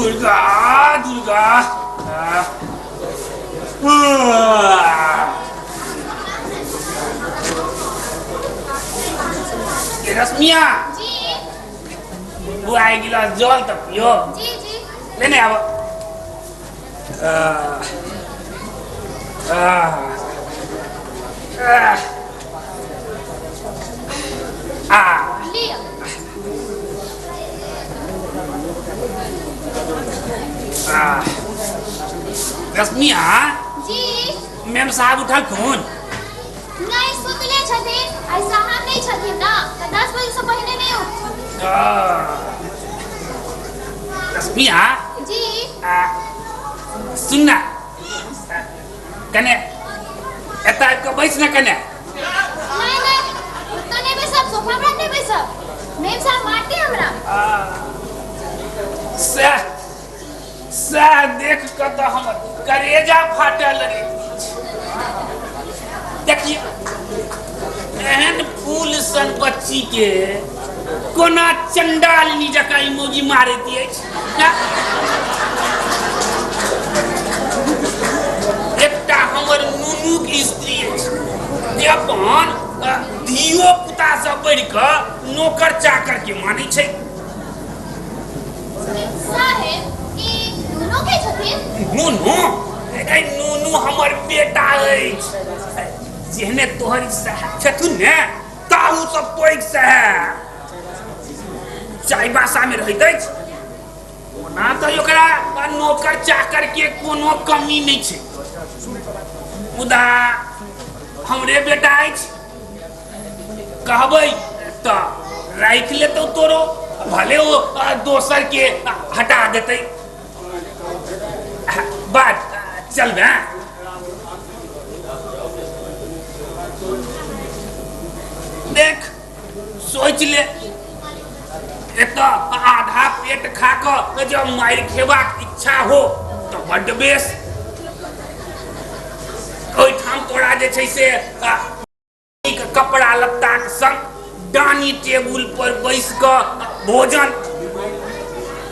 दुर्गा दुर्गा रश्मिया जी। बुआ एक गिलास जल तऽ पियो। जी जी। लेने आब। आ लिअ। रश्मिया। जी। मेम साहब उठल खून? नहि, सुतले छथिन। आइ साहब नहि छथिन ना, तऽ 10 बजे से पहिने नहि उठथिन। रश्मिया। जी। सुन ना, कने एतऽ आबि कऽ बैस ने कने। नहि नहि, ओतऽ नहि बैसब, सोफा पर नहि बैसब, मेम साहब मारती हमरा। सएह सएह देख कऽ तऽ हमर करेजा फाटऽ लगै। देखियौ, एहन फूल सन बच्ची के कोना चंडालिनी जकाँ ई मौगी मारैत अछि। एकटा हमर नुनूक स्त्री अछि जे अपन धियो पुता से बढ़ि कऽ नौकर चाकर के मानै छै। साहेब, ई दुनू के छथिन? नुनू? ए नुनू हमर बेटा अछि। जेहने तोहर साहेब छथुन ने, ताहू सब पैघ साहेब चाईबासा में रहैत अछि। ओना तऽ ओकरा नौकर चाकर के कोनो कमी नहि छै, मुदा हमरे बेटा अछि। कहबै तऽ राखि लेतौ तोरो, भले ओ दोसर के हटा देतै। बात चलबै। देख, सोच ले, एतऽ आधा पेट खा कऽ जब मारि खेबाक इच्छा हो तऽ बड्ड बेस। ओहिठाम तोरा जे छै से कपड़ा लत्ताक संग डानी टेबुल पर बैस कऽ भोजन,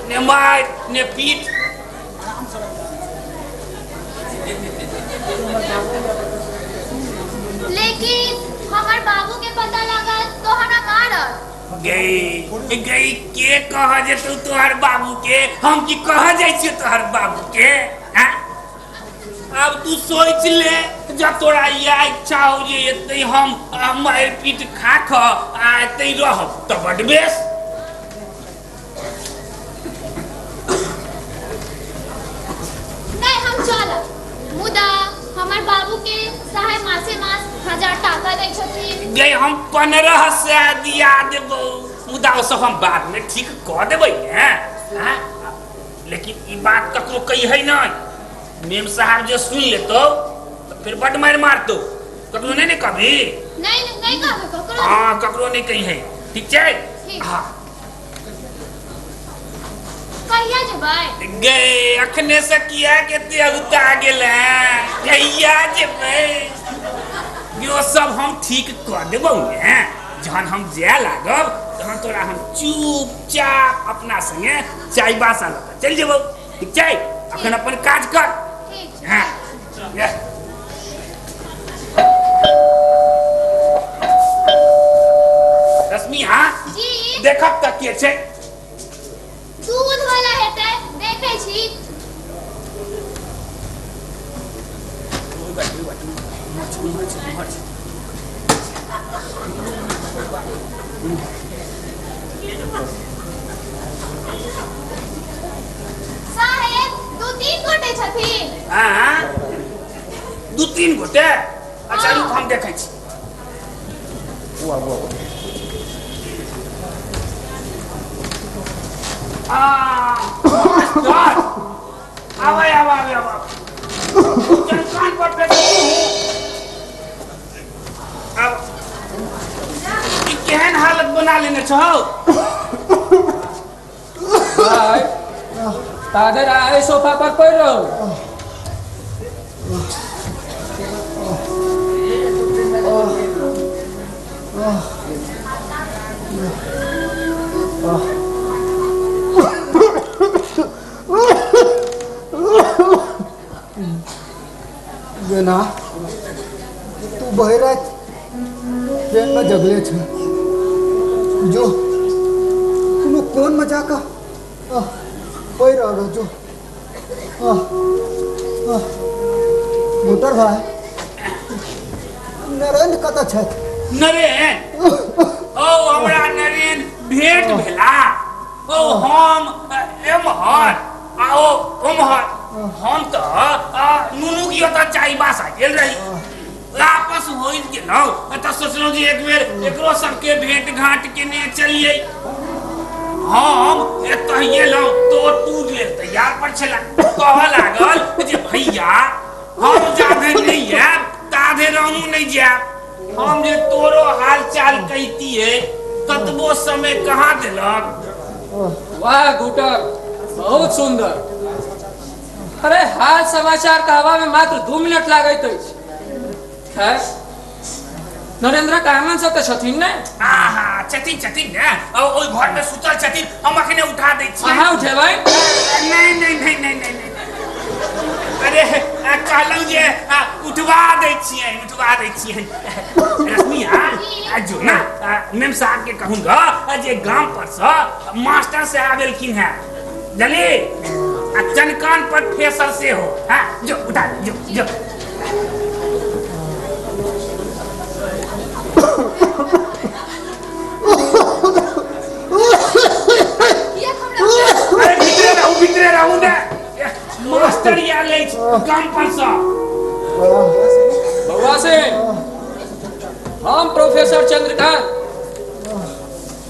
ने मारि ने पीट। लेकिन हमर बाबू के पता लागल तो हमरा मारत। गई गई, के कह जेतौ तोहर बाबू के? हम की कह जाइ छियै तोहर बाबू के? आँ? आब तू सोच ले, जब तोरा इएह इच्छा हो जे एतै हम मारि पीट खा कऽ आ एतै रहब तऽ बड्ड बेस। नहि, हम चलब, मुदा हमर बाबू के साहेब मासे मास 1000 टाका दै छथिन। गे, हम 1500 दिया देबौ, मुदा ओ सब हम बादमे ठीक कऽ देबै ने। आँ? लेकिन ई बात ककरो कहिए नहि। मेम साहब जे सुनि लेतौ तऽ फिर बड्ड मारि मारतौ। ककरो नहि ने कभी? नहि नहि, नहि कहबै ककरो। हाँ, ककरो नहि कहिए, ठीक छै? ठीक। हाँ। कहिया जेबै? गे, अखने से किया के एते अगुता गेल हैं? कहिया जेबै? यो सब हम ठीक कऽ देबौ ने। जहन हम जाय लागब तहन तोरा हम चुपचाप अपना संगे चाईबासा लऽ कऽ चलि जेबौ, ठीक छै? अखन अपन काज कर। ठीक छै। हाँ, ये। रश्मि। हाँ। जी। देखब तऽ के छै। दूध वाला हेतै, देखै छी। साहेब, दू तीन गोटे छथिन। हाँ, दू तीन गोटे? अच्छा रुक, हम देखै छी। आ मास्टर, आबै आबै आबै आबै, कान पर फेंक। अब ई केहन हालत बना लेने छौ? भाई, ताधरि आइ सोफा पर पड़ि रहू। गेना, तू भरि राति ट्रेनमे जगले छ। जो कोनो कोनमे जाकऽ पड़ि रहल जो। मोटर भाई, नरेंद्र कतऽ छथि? नरेन? ओ हमरा नरेन भेंट भेला। ओ हम एमहर आ ओ ओमहर। हम तऽ नुनू की ओतऽ चाईबासा गेल रही, वापस होइत गेलहुँ तऽ सोचलहुँ जे एक बेर एकरो सबके भेंट घाट केने चलियै। हम एतऽ गेलहुँ तऽ ओ टूर लेल तैयार पर छला, कहऽ लागल जे भैया हम जा धरि नहि आयब ता धरि अहूँ नहि जायब। हम जे तोरो हाल चाल कहितियै ततबो समय कहाँ देलक। वाह घुटर, बहुत सुंदर। अरे हाल समाचार कहबा में मात्र 2 मिनट लागैत अछि। खैर, नरेंद्र आंगन से तऽ छथिन ने? आहा, छथिन छथिन ने, ओहि घर में सुतल छथिन, हम अखने उठा दै छी। अहाँ उठेबै? नहीं नहीं नहीं नहीं नहीं नहीं, अरे कहलहुँ जे उठवा दै छियै, उठवा दै छियै। रश्मिया, जो ना मेम साहब के कहूँगा जे गांव पर से मास्टर साहब एलखिन है, जली आ चनकान पर फेसल से हो। हाँ जो उठा जो जो। अरे भीतरे रहू, भीतरे रहू ने, मास्टर आयल अछि गाम पर से। बउआ से हम प्रोफेसर चंद्रकांत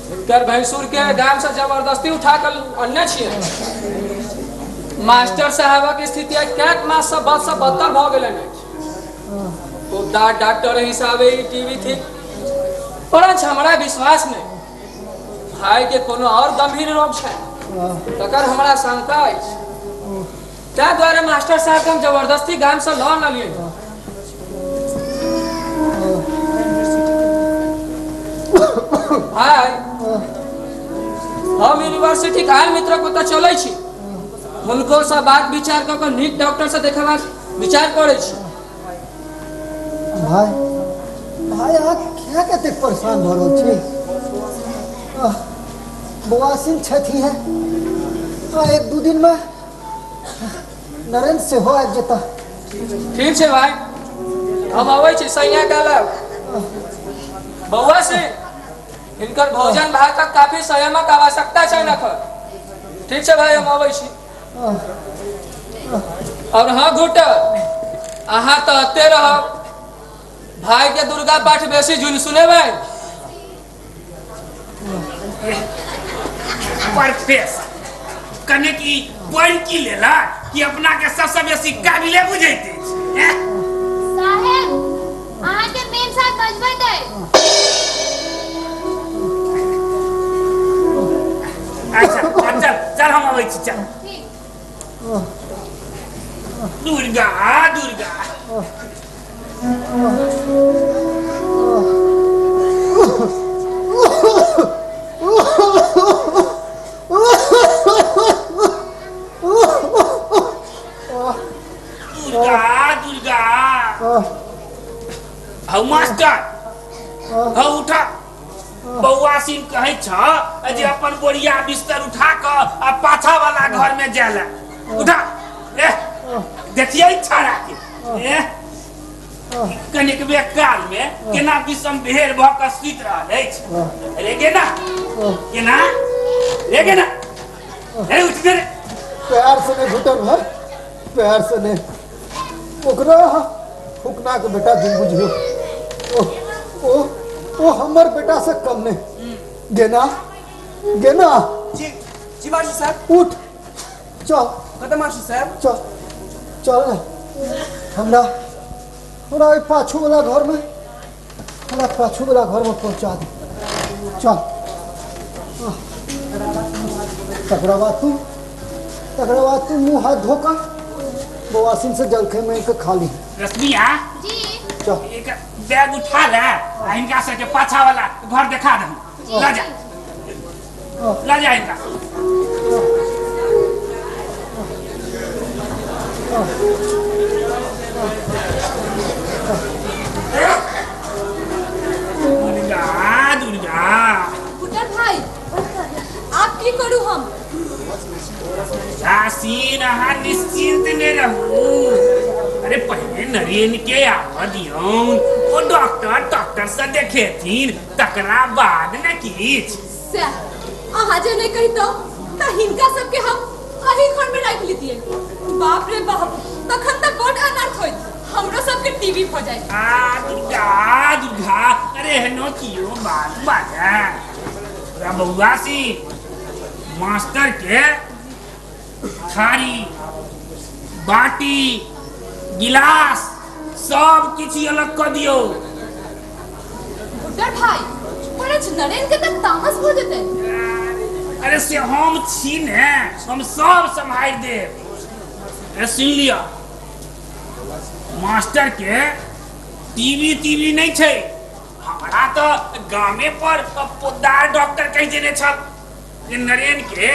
हिनकर भैंसुर के गाम से जबरदस्ती उठा कर अनने छियै। मास्टर साहबक स्थिति आइ कैक मास से बद से बदतर भऽ गेलनि अछि। उदार डॉक्टर हिसाबे ई टीवी थी, परंच हमरा विश्वास नहीं भाई के कोनो और गंभीर रोग छै, तकर हमरा शंका अछि। ताहि दुआरे मास्टर साहब के हम जबरदस्ती गाम से लऽ अनलियै। भाई हम यूनिवर्सिटी के आन मित्र को तऽ चलै छी, हुनको से बात विचार कऽ कऽ नीक डॉक्टर से देखेबाक विचार करै छी। भाई, भाई अहाँ किया कतेक परेशान भऽ रहल छी? बौआसिन छथि है, एक दू दिन में नरेंद्र सेहो आबि जेता। ठीक छै भाई, हम अबै छी सैया कालब। बौआ से हिनकर भोजन भातक काफी संयमक आवश्यकता छै एखन। ठीक छै भाई, हम अबै छी। और हाँ घुटर, अहाँ तऽ एते रहब, भाई के दुर्गा पाठ बेसी जुनि सुनेबै। प्रोफेसर कने की पढ़ि की लेला कि अपना के सबसे बेसी काबिले बुझैत अछि? साहेब, अहाँ के मेम साहब बजबैत अछि। अच्छा चल चल, हम अबै छी, चल। ठीक। दुर्गा दुर्गा। दुर्गा दुर्गा। हौ मास्टर, हौ उठा। बौआ सिंह कहै छ जे अपन बोरिया बिस्तर उठा कऽ आ पाछा वाला घर में जाय ला। उठा, ए देखिए छाड़ा के, ए कनिक काल में केना विषम भेड़ भऽ कऽ सुति रहल अछि। रे गेना, केना रे गेना, रे उठ रे। प्यार से नहीं घुटन है, प्यार से नहीं। ओकरा फुकना के बेटा जिन बुझियो, ओ ओ ओ हमर बेटा से कम नहीं। गेना गेना। जी जी मास्टर साहब। उठ चल। कत मास्टर साहब? चल चल ना, हमरा हमरा ओहि पाछू वाला घर में, हमरा पाछू वाला घर में पहुंचा दे। चल। तकरा बाद तू, तकरा बाद तू मुंह हाथ धोकर बौआसिन से जलखै में के खा ली। रश्मिया जी। चल। एक बैग उठा ले आ हिनका सबके पाछा वाला घर देखा दहु। ल जा, ल जा हिनका। दुर्गा दुर्गा। बुटर भाई, आब की करू हम? यासीन, अहाँ निश्चिंत ने रहू। अरे पहले नरेन के आबऽ दियौन, ओ डॉक्टर डॉक्टर से देखेथिन, तकरा बाद ने किछु। सएह, अहाँ जे नहि कहितौ तऽ हिनका सबके हम एही घर में राखि लितियै। बाप रे बाप, तखन तऽ बड अनर्थ होइत, हमरो सबके टीवी भऽ जाइत। आ दुर्गा दुर्गा, अरे एहनो कियो बात बाजै। रा बौआ सी मास्टर के थारी बाटी गिलास सब किछु अलग कऽ दियौ। बुड्ढर भाई, परंच नरेन के तऽ तामस भऽ जेतै। अरे से हम छी ने, हम सब सम्हारि देब। अरे सुनि लिअ, मास्टर के टीवी टीवी नहि छै। हमरा तऽ गामे पर पोद्दार डॉक्टर कहि देने छल जे नरेन के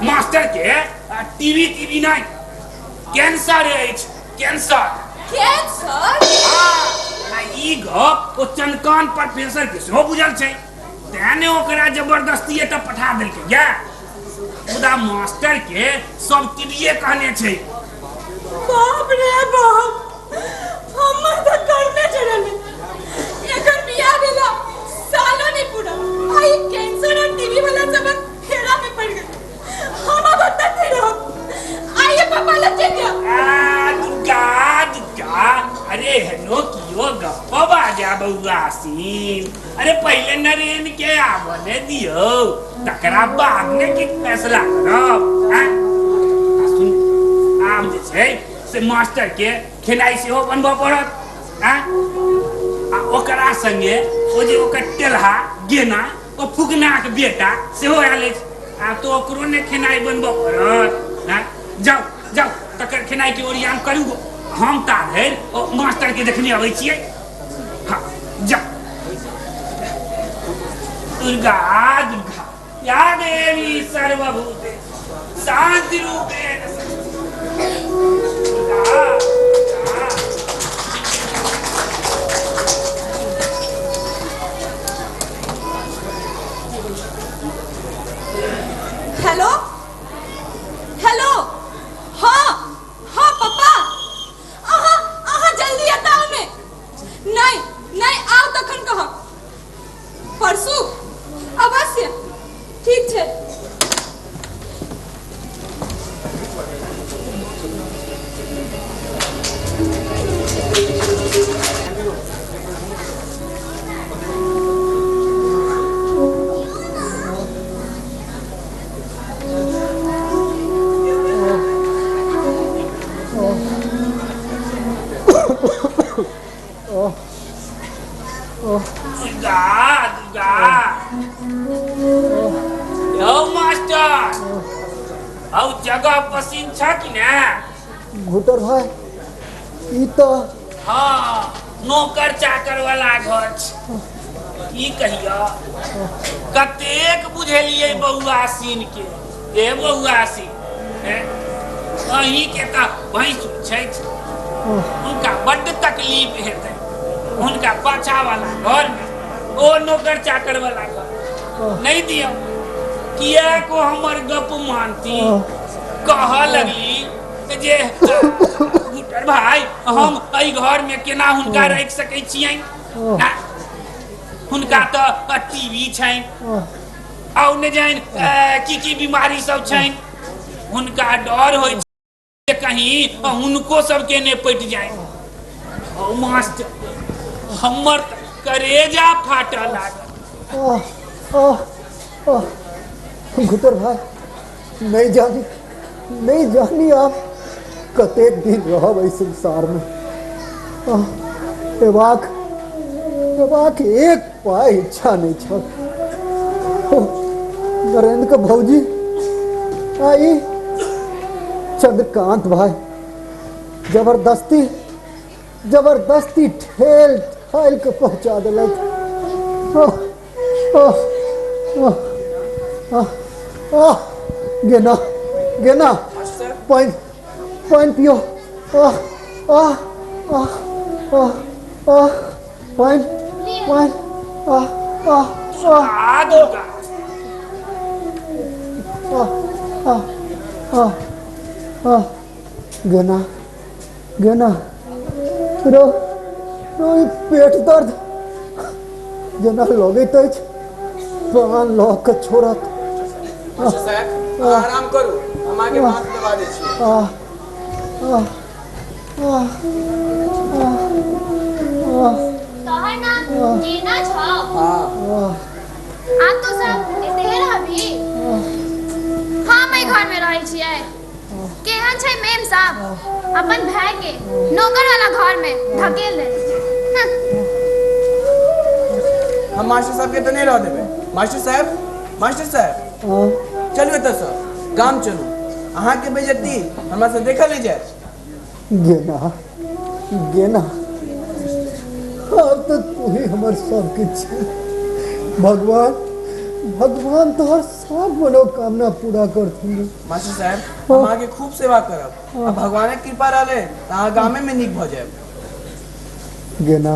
मास्टर के टीवी टीवी नहि, कैंसर अछि, कैंसर। कैंसर? हाँ, आ ई गप ओ चंद्रकांत प्रोफेसर के सेहो बुझल छै, तें ने ओकरा जबरदस्ती एतऽ पठा देलकै या। मुदा मास्टर के सब टीवीए कहने छै। बाप रे बाप, हमर तऽ करने चढ़ल। एकर बियाह भेला सालो नहि पूरा, आ ई कैंसर और टीबी वाला सबक फेरा में पड़ गेल। हम अब ओतऽ नहि रहब, आइए पापा लग चलि जायब। आ दुर्गा दुर्गा, अरे हेनो कियो गप्प बाजा बौआ सीन। अरे पहिले नरेन के आबऽ ने दियौ, तकरा बाद ने कि फैसला करब। आँ? आ सुन, आब जे छै से मास्टर के खेनाइ सेहो बनबऽ पड़त। आँ? आ ओकरा संगे ओ जे ओकर टेल्हा गेना, ओ फुकनाक बेटा सेहो आयल अछि, आब तऽ ओकरो ने खेनाइ बनबऽ पड़त। आँ? जाउ जाउ, तकर खेनाइ के ओरियान करू, हम ता धरि ओ मास्टर के देखने अबै छियै। हाँ, जाउ। दुर्गा दुर्गा या देवी सर्वभूते शांति रूपेण दुर्गा दुर्गा। हेलो हेलो, हाँ हाँ पप्पा, अहाँ अहाँ जल्दी एतऽ आउ ने। नहीं नहीं, आउ तखन कहब। परसू अवश्य, ठीक छै। दुर्गा दुर्गा, यौ मास्टर, हौ जगह पसिन छ कि ने? घुटर भाई, ई तऽ हाँ, नौकर चाकर वाला घर छै। की कहियो, कतेक बुझेलियै बौआ सीन के, ए बौआ सीन, अहीं के तऽ भैंस छै, हुनका बड्ड तकलीफ हेतै हुनका पाछा वाला घर में, ओ नौकर चाकर वाला घर नहीं दियौ। किएक ओ हमर गप मानती? कहऽ लगली जे घुटर भाई, हम एहि घर में केना हुनका राखि सकै छियनि? हुनका तऽ टीवी छनि, आउ ने जानि की की बीमारी सब छनि। हुनका डर होइ छै कहीं हुनको सबके ने पटि जाय। ओ मास्टर, हमर तऽ करेजा फाटऽ लागल। आह आह आह, घुटर भाई, नहीं जानी नहीं जानी आप कतेक दिन रहब एहि संसार में। आह, एबाक एबाक एक पाइ इच्छा नहीं छल। ओ, नरेंद्र के भौजी आई चंद्रकांत भाई जबरदस्ती जबरदस्ती ठेल ठेल के पहुंचा दिलक। आह, आह, आह, आह, आह, गेना गेना, पानि पानि पियो। आह आह आह आह आह पानि पानि आह आह आह आ दुर्गा आह आह आह आह गेना गेना रो रो ई पेट दर्द जेना लगैत अछि प्राण लऽ कऽ छोड़त। मास्टर साहेब, अहाँ आराम करू, हम अहाँके माथ दबा दै छी। आह आह आह आह आह तोहर नाम गेना छौ? हाँ। आह आब तू सब एतहे रहबी? हम एहि घर में रहै छियै। केहन छै मेम साहब, अपन भाय के नौकर वाला घर में धकेल देने छै। हम मास्टर साहब के तऽ नहि रह देबै। मास्टर साहब, मास्टर साहब, आह चलू एतऽसँ गाम चलू। अहाँके बेइज्जती हमरा से देखल नहि जायत। गेना गेना, आब तऽ तू ही हमर सब किछु छै। भगवान भगवान तोहर सब मनोकामना पूरा करथुन। मास्टर साहब, हम अहाँके खूब सेवा करब आ भगवानक कृपा रहलै तऽ अहाँ गामे में नीक भऽ जायब। गेना,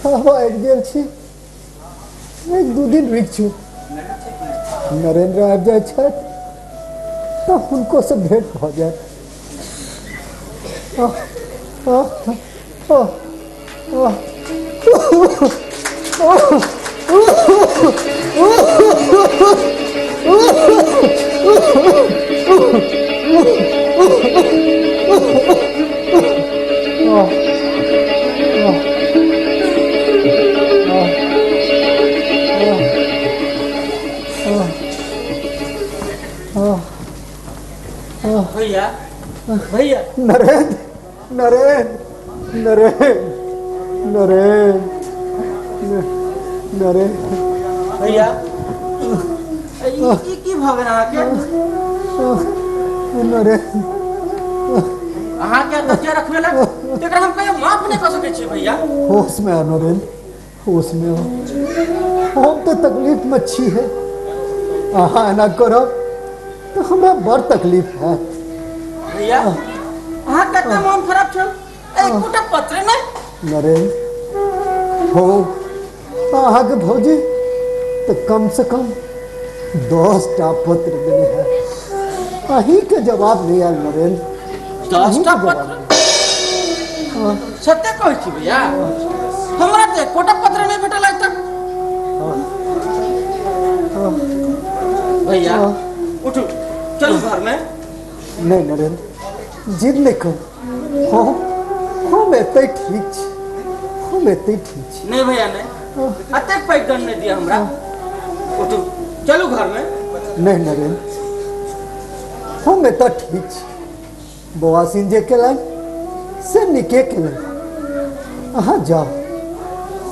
आब आबि गेल छी, एक दू दिन रुकि छु। नरेंद्र आबि जाइ छथि तऽ हुनको से भेंट भऽ जायत। आह आह आह आह आह आह आह आह आह। भैया, भैया। नरेंद्र नरेंद्र नरेंद्र नरेंद्र नरेंद्र। भैया, ई की भऽ गेल अहाँके? नरेंद्र, अहाँके एतऽ जे रखबे लए तेकरा हम कहियो माफ नहि कऽ सकै छियै भैया। होश में आ नरेंद्र, होश में आ। हम तऽ तकलीफ में छी है, अहाँ एना करब तऽ हमरा बड़ तकलीफ हैत। भैया, अहाँ कते मोन खराब छल, एकोटा पत्र नहि। नरेंद्र हो, अहाँके भौजी तऽ कम से कम 10 टा पत्र देने है, अहीं के जवाब नहीं आयल नरेंद्र। 10टा अहींके जवाब पत्र? नहि। हाँ, सत्य कहै छी भैया, हमरा तऽ एकोटा पत्र नहि भेटल आइ तक। हाँ, हाँ, भैया, हाँ। उठू, चलू घर में। नहीं नरेंद्र, जिद नहीं करू। हम एतै ठीक छी, हम एतै ठीक छी। नहीं भैया, नहीं, अतेक पैघ दंड नहि दिअ हमरा। उठू, चलू घर में। नहीं नरेंद्र, हम एतऽ ठीक छी। बौआसिन जे केलनि से नीके केलनि। अहाँ जाउ,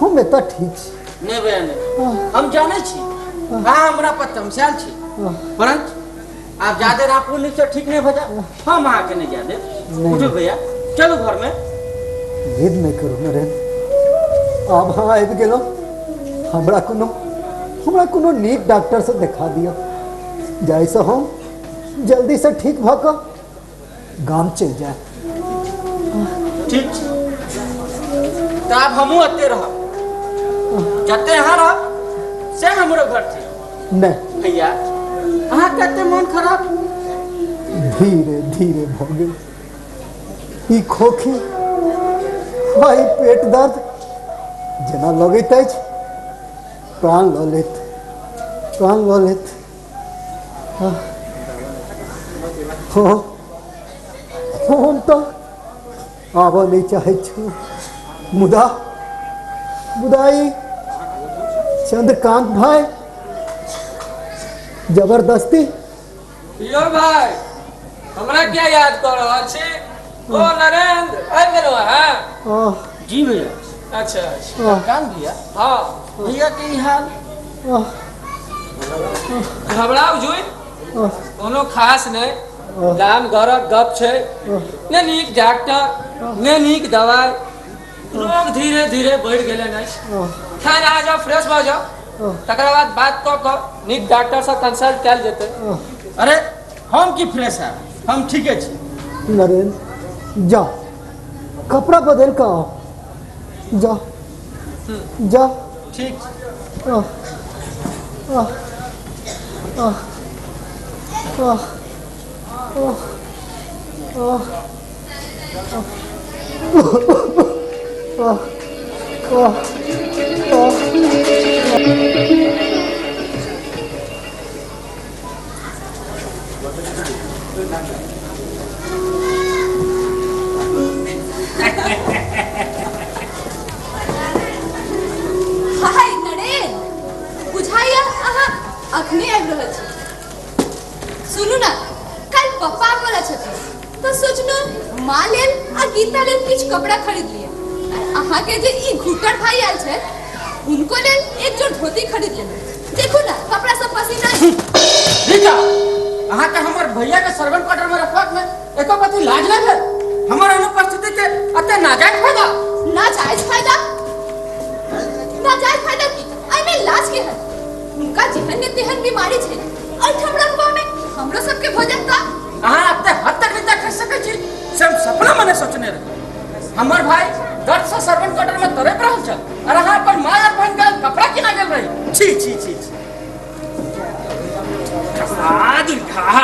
हम एतऽ ठीक छी। नहीं भैया, नहीं, हम जानै छी अहाँ हमरा पर तमसायल छी, परंतु आब जादे राखू से ठीक नहीं भऽ जाए। हम अहाँके नहीं जाय देब। नहीं। उठू भैया, चलू घर में। जिद नहि करू नरेंद्र, आब अहाँ आबि गेलहुँ। हमरा कोनो नीक डॉक्टरसँ देखा दिअ, जाहिसँ हम जल्दीसँ ठीक भऽ कऽ गाम चलि जाय। ठीक छै, तऽ आब हमहूँ एते रहब। जते अहाँ रहब से हमरो घर छै। नहि। भैया, अहाँके एते मन खराब? धीरे धीरे भऽ गेल। ई खोखी आ ई पेट दर्द जेना लगैत अछि प्राण लऽ लेत, प्राण लऽ लेत। आह, हो, हम तऽ आबऽ नहि चाहैत छी, मुदा मुदा ई चंद्रकांत भाई जबरदस्ती। यौ भाई, हमरा क्या याद कऽ रहल छी? ओ नरेंद्र, आबि गेलहुँ अहाँ? आह। जी भैया। अच्छा। आह। कान भैया। हाँ। भैया के ई हाल? आह। घबराउ जुइ, आह। कोनो खास नहि। आह। गाम घरक गप छै। ने नीक डॉक्टर, ने नीक दवाइ, रोग धीरे धीरे बढ़ि गेलनि अछि। आह। खैर, अहाँ जाउ, फ्रेश भऽ जाउ, तकरा बाद बात कऽ कऽ नीक डॉक्टरसँ कंसल्ट कयल जेतै। आह। अरे, हम की फ्रेश है, हम ठीके छी। नरेंद्र, जाओ। कपड़ा बदल कऽ आउ। जा जा। ठीक। आह, आह, आह, आह, आह, आह, आह, आह, आह। हाय नरेन, बुझाइया अहाँ अखने आबि रहल छी। सुनू ने, काल्हि पप्पा आबि वाला छथिन तऽ सोचलहुँ माँ लेल आ गीता लेल किछु कपड़ा खरीद लिअ, आर अहाँके जे ई घुटर भाई आयल छथि हुनको लेल एक जोड़ धोती खरीद लेलहुँ। देखू ने कपड़ा सब पसीना। रीता, अहाँके हमर भैया के सर्वेंट क्वार्टर में रखबाक में एको पति लाज नहि भेल? हमर अनुपस्थिति के अते नाजायज फायदा। नाजायज फायदा? नाजायज फायदा की? एहिमे लाज के है? हुनका जेहन ने तेहन बीमारी छै, एहिठाम रखबा में हमरो सबके भऽ जायत तऽ? अहाँ अते हद तक रीता खसि सकै छी से हम सपना में नहि सोचने रही। हमर भाई दर्द से सर्वेंट क्वार्टर में तड़प रहल छल और अहाँ अपन माय और बहन के कपड़ा किना गेल रही। छी छी छी छी। आ दुर्गा,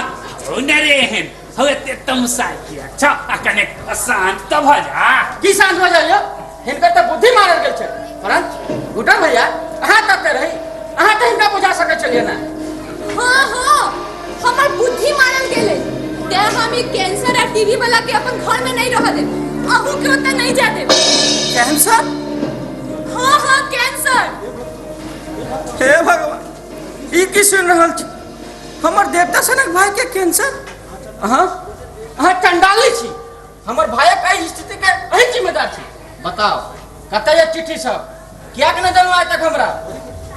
हो न रे एहन हो, एते तमसाय किया छौ? आ कने शांत तऽ भऽ जा। की शांत भऽ जाइयो? हिनकर तऽ बुद्धि मारल गेल छै। परंच गुटर भैया, अहाँ तऽ रही, अहाँ तऽ हिनका बुझा सकै छलियै ने। हाँ हाँ, हमर बुद्धि मारल गेलै, तें हम ई कैंसर आ टीबी वाला के अपन घर में नहीं रह देब, अहूँ के ओतऽ नहीं जा देब। कैंसर? हाँ हाँ कैंसर। हे भगवान, ई की सुनि रहल छी? हमर देवता सनक भाई के कैंसर? अहाँ अहाँ चंडाली छी। हमर भाइक एहि स्थिति के अही जिम्मेदार छी। बताओ कतऽ ये चिट्ठी सब? कियाक नहि देलहुँ आइ तक हमरा?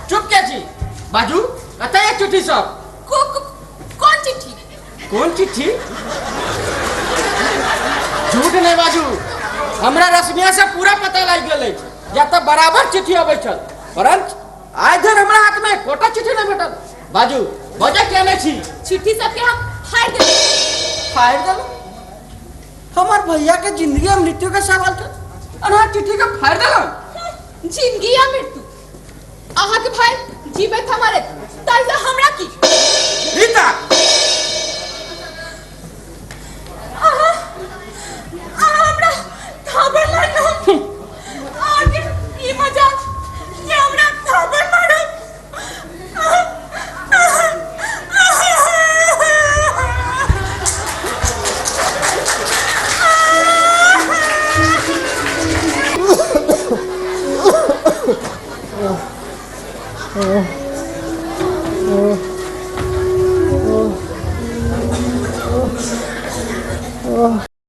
चुप किया छी? बाजू, कतऽ ये चिट्ठी सब? को, को, कोन चिट्ठी? कोन चिट्ठी? झूठ नहि बाजू, हमरा रश्मिया से पूरा पता लागि गेल अछि। या तऽ बराबर चिट्ठी अबै छल, परंच आइ धरि हमरा हाथ में एकोटा चिट्ठी नहि भेटल। बाजू, बजै किया नहि छी? चिट्ठी सबके हम फाड़ि देबै। फाड़ि देलहुँ? हमर भैया के जिंदगी और मृत्यु के सवाल छै और अहाँ चिट्ठी के फाड़ि देलहुँ? जिंदगी या मृत्यु, अहाँके भाई जीबैत हमारे ताहिसँ हमरा की?